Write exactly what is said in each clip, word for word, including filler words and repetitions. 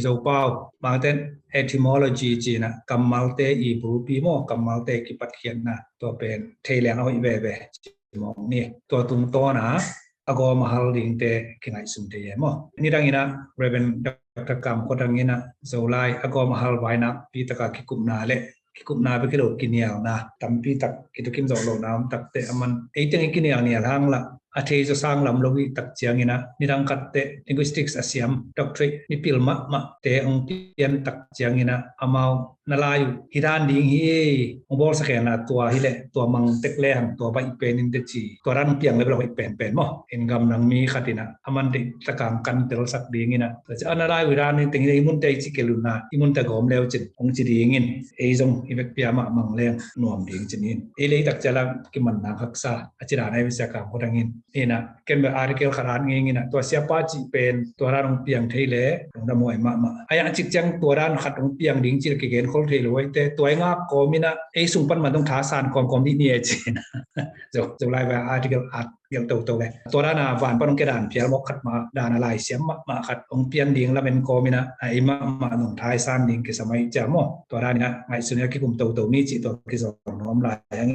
Zopau, bangten etymology cina, kammalte i bulpi maw, kammalte kipatkhiatna, tua pen thei leng a hoih veve ci mawk ni. Tua tungtawna a gawm a hal dingte kingaihsun thei e maw. Nidangina Reverend Doctor Kam Khuadangina Zolai a gawm a hal vai nakpi taka kikupna le kikupna bek hi lo kinialna tampi tak kitukim zawh lohna om takte a man eiteng i kinialnial hangla a thei zaw sang lam lo i tak ciangina nidang khatte linguistics a siam doctorate mipil mahmahte hong pian tak ciangina amau na lai uh hi dan ding hi ei hong bawlsak henla tua hileh tua mang tek le hang tua baih pen in te ci tua dan hong piang le bel a hoih penpen maw. In gamdang mi khatina a man deih takang kan telsak dingina tua ci a na lai uh hi dan in teng hi le i munte i ci kelunna i munte gawm leu cin hong ci dingin ei zong i vekpia mah mang leng nuam ding cin in ei le i tak ciala kimanna haksa a ci dan a i bisia Kam Khuadangin ina ken bel article khat at ngingina tua siapa cih pen tua dan hong piang thei le hong damhuai mahmah. A iang cik ciang tua dan khat hong piang ding cil kigen khol thei lo aite tua i ngak kawmina ei sung pan man dong thasan kawmkawm dih ni e cina. Zo, Zolai vai article at gelh toto le tua dana van pan hong kedan phial mawk khat mah dana laisiam mahmah khat hong pian ding lamen kawmina a ei mahmah nong thaisan ding kisam aih cia maw. Tua danina ngaihsunina kikum toto ni cih tua kizawng nuam lai ang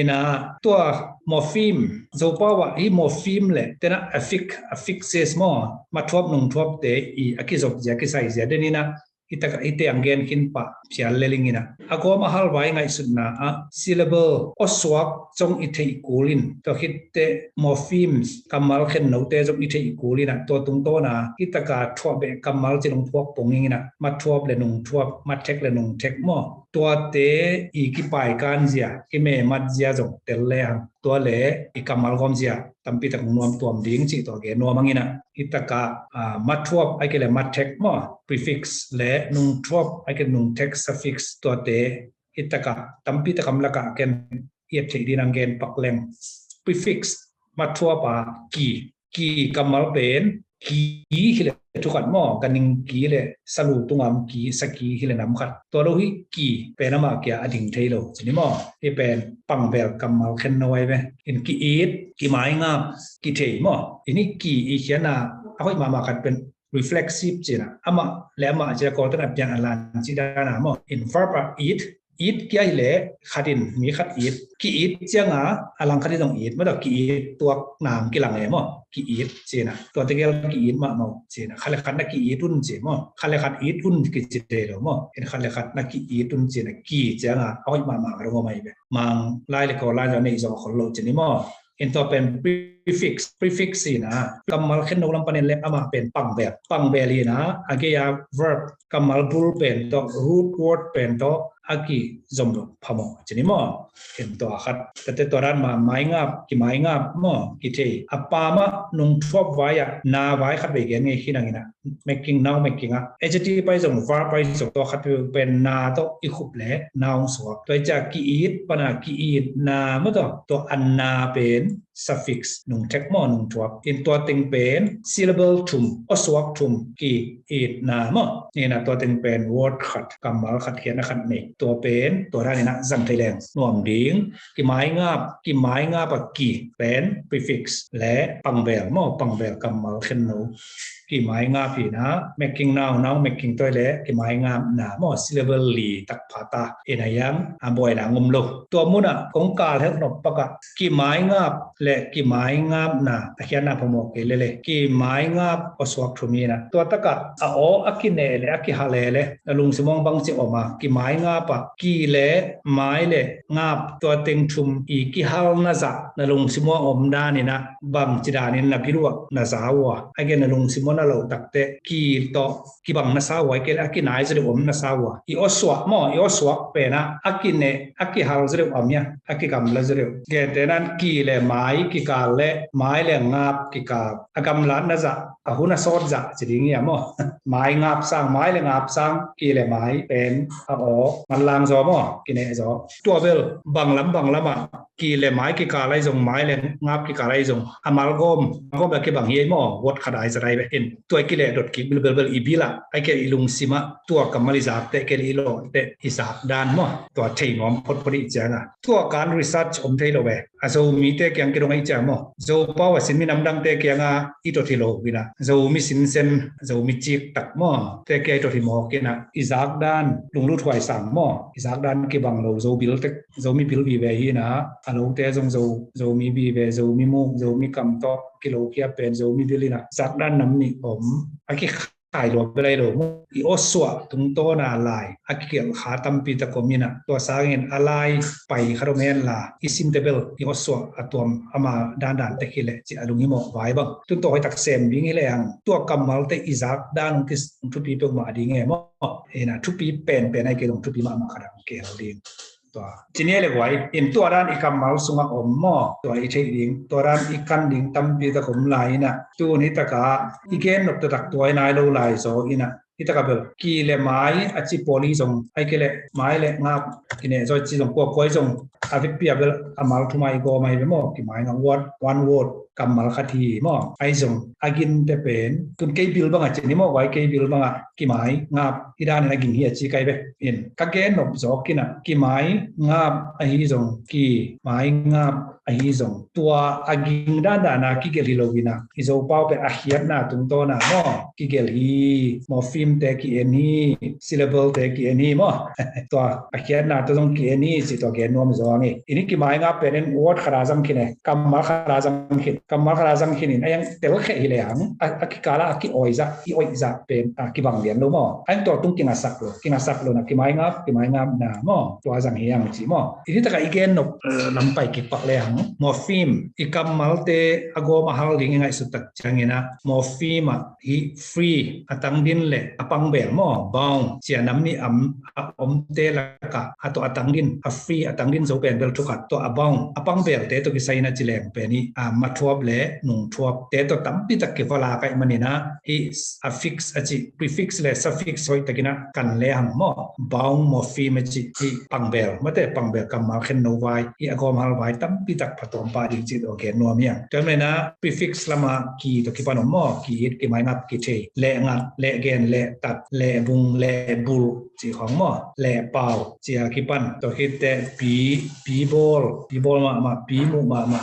ina tua morpheme Zopau ah hi morpheme le tena affix affixes maw mathuap nungthuapte i a kizop zia kisai zia denina i tak i te ang gen khin pah phial le lingina a gawm a hal vai ngaihsutna ah syllable awsuak zong i theih kulin tua khitte morphemes kammal khennote zong i theih kulina tua tungtawna i taka thuah beh kammal ci nungthuap pongingina mathuap le nungthuap mathek le nungthek maw tuate i kipaikan zia kimemat zia zong tel le hang tua le i kammal gawm zia tampi tak nuam tuam ding cih tua gen nuam angina i taka mathuap ai kei le mathek maw prefix le nungthuap ai kei nungthek suffix tuate i taka tampi tak am laka ken i et theih din ang gen pak leng prefix mathuap a ki ki kammal pen ki hi le thu khat maw ka ning ki le salu tungam ki saki hi le nam khat tua lo hi ki pen amah kia a ding thei lo cini maw hi pen pangbel kammal khenno ai ve in ki it ki maingap ki thei maw ini ki i khiana a hoih mahmah khat pen reflexive cina amah le amah cina kawltana piang a lan ci dana maw in verb a it it kia hi le khatin mi khat it ki it cianga a lang khatin zong it mata ki it tuak nang kilang e maw ki it cina tua tegel ki it mah maw cina khat le khat na ki it un ci maw khat le khat it un ki ci te lo maw in khat le khat na ki it un cina ki cianga a hoih mahmah ka dong maw mai be mang lai le kawl lai zong nei zong a khol lo cini maw in tua pen prefix prefix ina kammal khenno lam panin le amah pen pangbel pangbel ina a gei a verb kammal bul pen tawh root word pen tawh a kizom lo phamawh cini maw in tua khat tate tua dan ma maingap kimaingap maw kithei a pamah nungthuap vai ah na vai khat vei gen ngei khinangina making noun making ah adjective pai zong verb pai zong tua khat pen na tawh i khup le noun suak tua i cia ki it pana ki it na maw tua tua an na pen suffix nungthek maw nungthuap in tua teng pen syllable thum awsuak thum ki it na maw nina tua teng pen word khat kammal khat khiatna khat nei tua pen tua danina zang thei leng nuam ding kimaingap kimaingap a ki pen prefix le pangbel maw pangbel kammal khenno kimaingap ina making noun noun making toi le kimaingap na maw syllable li tak phata ina yang a buaina ngum lo tua muna kong kal hel nop paka kimaingap le kimaingap na a khiatna phamawh kei lele kimaingap awsuak thum ina tua taka a aw a kineh le a kihal e le na lungsimawng bangci oma kimaingap a ki le mai le ngap tua teng thum i kihalna zah na lungsimua om danina bangci danin na biluah na za ua a gen na lungsimua na lo takte ki tawh kibang na sa ua i kei le a kinai zaw deuh om na sa ua i awsuak maw i awsuak pena a kineh a kihal zaw deuh om ia a kigamla zaw deuh gente nan ki le mai kikal le mai le ngap kikal a gamlatna zah a hun a sawt zah ci ding ia maw mai ngap sang mai le ngap sang ki le mai pen a aw manlang zaw maw kineh zaw tua bel banglam banglamah ki le mai kikal ai zong mai le ngap kikal ai zong a malgawm malgawm a kibang hi ai maw word khat ai zat ai ve in tua i kileh dot kik bilbelbel i bilah ai kei i lungsimah tua kammal i zakte kei i lawhte i zak dan maw tua thei nuam photphot i cianga tua kan research om thei lo ve a Zomite kiang kidong ahi ciang maw, Zopau a sin minam dangte kiangah i tot hi lo inah, Zomi sinsen, Zomi ciktak maw, te kia i tot hi mawk inah, i zak dan lunglut huai sang maw, i zak dan kibang lo, Zo bil tek, Zomi bil vive hi inah, a lote zong Zo, Zomi vive, Zomi muk, Zomi kam tawh kilo kia pen Zomi bil inah, zak dan nam nih om a ki khai lua belai lo maw. I awsuah tungtawna lai a kigelh kha tampi tak om inah, tua sangin a lai pai khat om henla, i simte bel i awsuah a tuam ama dandan tek hileh ci a lunghimawh vai bang. Tun tua hoihtak sem ding hileh hang, tua kammalte i zak dan hong thupi peuhmah ding e maw. Inah thupi penpen ahi kei dong thupi mahmah khat hong kihel ding. Tua ci ni le guai in, tua dan i kammal sungah om maw, tua i theih ding, tua dan i kan ding tampi tak om lai inah, tun hi takah i gen nop taktak tua i nai lo lai zaw inah, hi takah bel ki le mai a ci pawl hi zong, ai ke le mai le ngap, ki ne zaw ci zong, kuakuai zong a vekpi a bel a mal thumai gawm ahi ve maw, ki mai ngap, word, one word, kammal khat hi maw. Ai zong a ginte pen, tun kei bil bangah ci ni maw, guai kei bil bangah ki mai ngap hi danin a ging hi a ci kai ve. In ka gen nop zawk inah, ki mai ngap ahi zong, ki mai ngap ahi zong, tua a ging dandan a kigelh hi lo inah, i Zopau pen a khiatna tungtawna maw, kigelh hi, morpheme te ki-en hi, syllable te ki-en hi maw. Tua a khiatna tawh zong ki-en hi ci tua gen nuam zaw ang hi. Ini ki mai ngap pen in word khat a zang khin e, kammal khat a zang khin, kammal khat a zang khin in, a yang tel kheh hileh hang, a, a kikala a ki-oizah, i oizah pen a kibang lian lo maw. A yang tua tung kingasak lo, kingasak lo na, ki mai ngap, ki mai ngap na maw, tua zang hi ang ci maw. Ini takah i gen nop, eh, lampai kikpak le hang, morpheme, i kammalte a gawm a hal ding i ngaihsut tak ciang inah, morpheme ah hi free, a tangdin le a pangbel maw, bound, cia nam nih am a omte lakah a tua a tangdin, a free a tangdin zo pen bel thukhat, tua a bound, a pangbelte tawh kisai inah ci leng pen hi, a, mathuap le nungthuapte tawh tampi tak kivala kaih man inah, hi a fix a ci, prefix le suffix hoihtak inah kan le hang maw, bound morpheme a ci, hi pangbel, mate pangbel kammal khen no vai, hi a gawm hal vai tampi tak phatawm pah ding ci tawh gen nuam hi ang. Tua mena prefix lamah ki tawh kipan om maw, ki it, ki mai ngap, ki thei, leh ngat, leh gen, leh tat, leh bung, leh bulh, ci khawng maw, leh pau, cia kipan, tua khitteh pi, pi bawl, pi bawl mahmah, pi muh mahmah,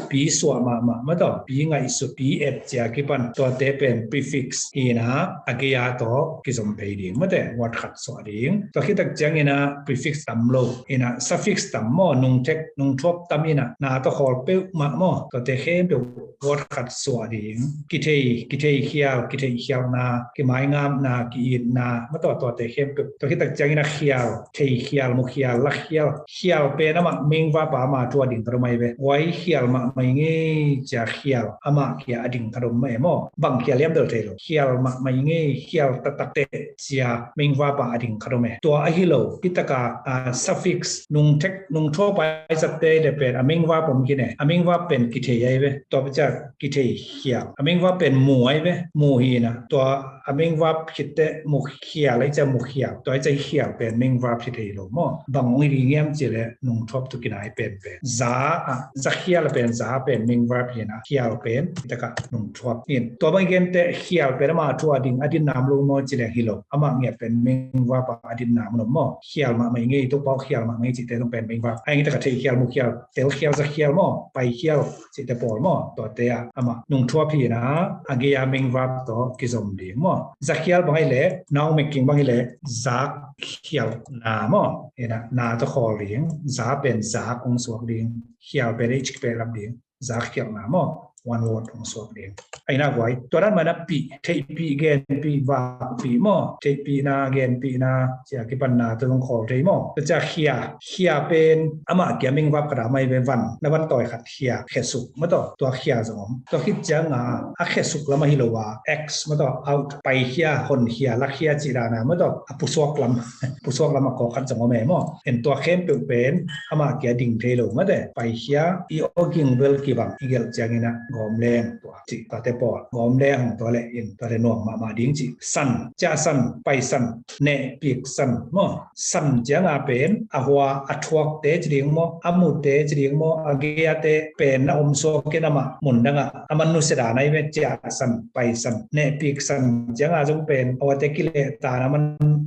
pi suah mahmah, mataw, pi ngaihsut, pi et, cia kipan, tuate pen prefix hi inah, a gei-a tawh kizom phei ding, mate, word khat suah ding. Tua khit tak ciang inah prefix tam lo inah, suffix tam maw, nungthek, nungthuap tam inah, na tawh khawl peuhmah maw, tuate khempeuh word khat suah ding. Kithei, kithei khial, kithei khialna, ki mai ngapna, ki itna, mataw, tuate khempeuh. Tua khit tak ciang inah khial, thei khial, mu khial, la khial, khial pen amah main verb a ama thu a ding khat om ahi ve. Guai khial mahmah i ngei cia khial amah kia a ding khat om mah e maw. Bang khial hiam bel thei lo. Khial mahmah i ngei, khial taktak teh cia main verb a a ding khat om e. Tua ahi lo, hi takah, a, suffix, nungthek, nungthuap a i zatte le pen a main verb om khin e. A main verb pen kithei ahi ve. Tua cia kithei khial. A main verb pen mu ahi ve, mu hi inah. Tua a main verb khitteh mu khial, a i cia mu khial. Tua a i cia khial pen main verb hi thei lo maw. Bang hong hi ding hiam ci leh nungthuap tawh kinai penpen. Za, a, za khial pen, za pen main verb hi inah, khial pen hi takah nungthuap in. Tua bang i genteh khial pen ama thu a ding, a dinna om lo maw ci leh hi lo. Amah ngiat pen main verb a dinna om lo maw. Khial mahmah i ngei, Topa aw khial mahmah i ngei cihte zong pen main verb. A hi takah thei khial, mu khial, tel khial, za khial maw, pai khial cihte pawl maw, tuate ah amah nungthuap hi inah, a gei-a main verb tawh kizom ding maw. Za khial bang ahi leh, noun making bang ahi leh, zak khialna maw. Inah, na tawh khawl ding, za pen zak hong suak ding, khial pen h kipelap ding, zak khialna maw, one word hong suak ding. A inah guai, tua dan mah inah pih, theihpih, genpih, vakpih maw, theihpihna, genpihna, cia kipanna tawh zong khawl thei maw. Tua cia khia, khia pen amah kia main verb khat a om ahi ve, van, na van tawi khat khia, khesuk, mataw, tua khia zong om. Tua khit ciang a, a khesuk lam ahi lo a, X, mataw, out, pai khia, hon khia, la khia cih dan a, mataw, a pusuak lam, pusuak lam a kawk khat zong om e maw. En tua khempeuh pen amah kia ding thei lo, mate, pai khia, i aw ging bel kibang, i gelh ciang inah gawm leng, tua cih tuate pawl gawm leng tua le in tuate nuam mahmah ding cih. San, ciah san, pai san, nehpik san maw. San cianga pen a hua a thuakte ci ding maw, a mute ci ding maw, a geate pen na om suak in amah mun dangah a man nusia dan ahi ve. Ciah san, pai san, nehpik san cianga zong pen a huate kilehtan a man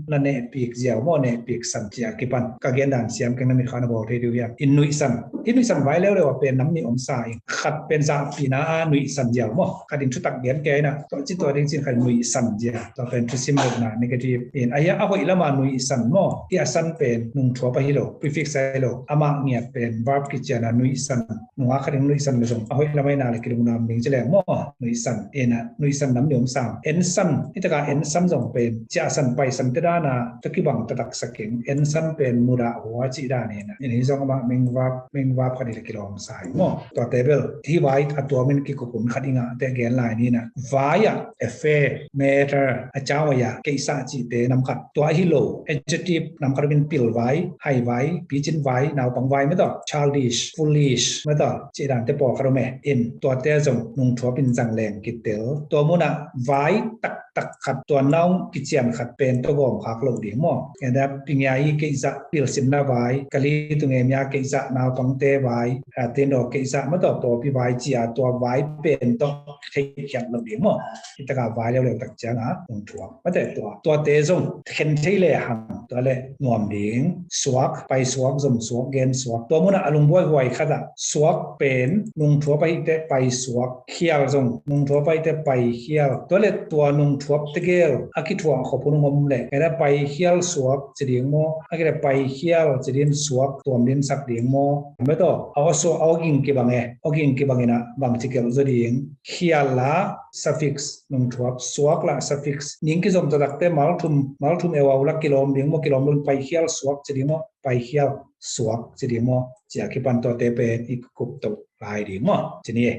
na nehpik ziau maw, nehpik san ciah kipan. Ka gen dan siam keng na mitkha na bawl thei diu hiam? In nuihsan, hih nuihsan vai leuleu a pen nam nih om sa ing. Khat pen zahpihna a nuihsan ziau maw, khat in thutak gen kei na, tua ci tua ding cin khat in nuihsan ziau. Tua pen thusim lohna negative in, a hia a hoih lama nuihsan maw. Hih a san pen nungthuap ahi lo, prefix ahi lo, amah ngiat pen verb kiciana nuihsan. Nungak khat in nuihsan le zong a hoih lam ahi na le kilungnam ding ci leng maw. Nuihsan ina, nuihsan nam nih om sam. Ensan, hih taka ensan zong pen ciah san pai san te dana tua kibang taktak sa keng. Ensan pen mudah hua cih dan ina. Ina hih zong amah main verb, main verb khat in le kilawm sa hi maw. Tuate bel hih vai a tuamin kikup hun khat i ngahte gen lai ni na. Vai ah affair, matter, a caw a ya, keisah cihte nam khat. Tua hi lo adjective nam khat in pilvai, haivai, picin vai, naupang vai mataw, childish, foolish mataw, cih dante pawlkhat om e. In tuate zong nungthuap in zang leng kitel. Tua munah vai taktak khat, tua noun kician khat pen tua gawm khak loh ding maw. Enda pingia hi keizah pilsinna vai, kali tungemia keizah naupangte vai, a, tendo keizah mataw pawpi vai cia tua vai pen tawh theikhiat loh ding maw. Hih taka vai leuleu tak cianga nungthuap mate tua. Tuate zong khen thei le hang tua le nuam ding. Suak, pai suak, zom suak, gen suak. Tua munah a lungbuai huai khatah suak pen nungthuap ahite pai suak, khial zong nungthuap ahite pai khial. Tua le tua nungthuap tegel a kithuah khop hun hong om le, kena pai khial suak ci ding maw, a kena pai khial ci ding suak tuam ding sak ding maw. Metaw a aw suak a aw ging kibang e, aw ging kibang ina bang ci kelh zaw ding. Khial la suffix nungthuap, suak la suffix. Ning kizom taktakte malthum, malthum eu au la kilawm ding maw, kilawm lun pai khial suak ci ding maw, pai khial suak ci ding maw. Cia kipan tuate pen i kup to lai ding maw. Ci ni e.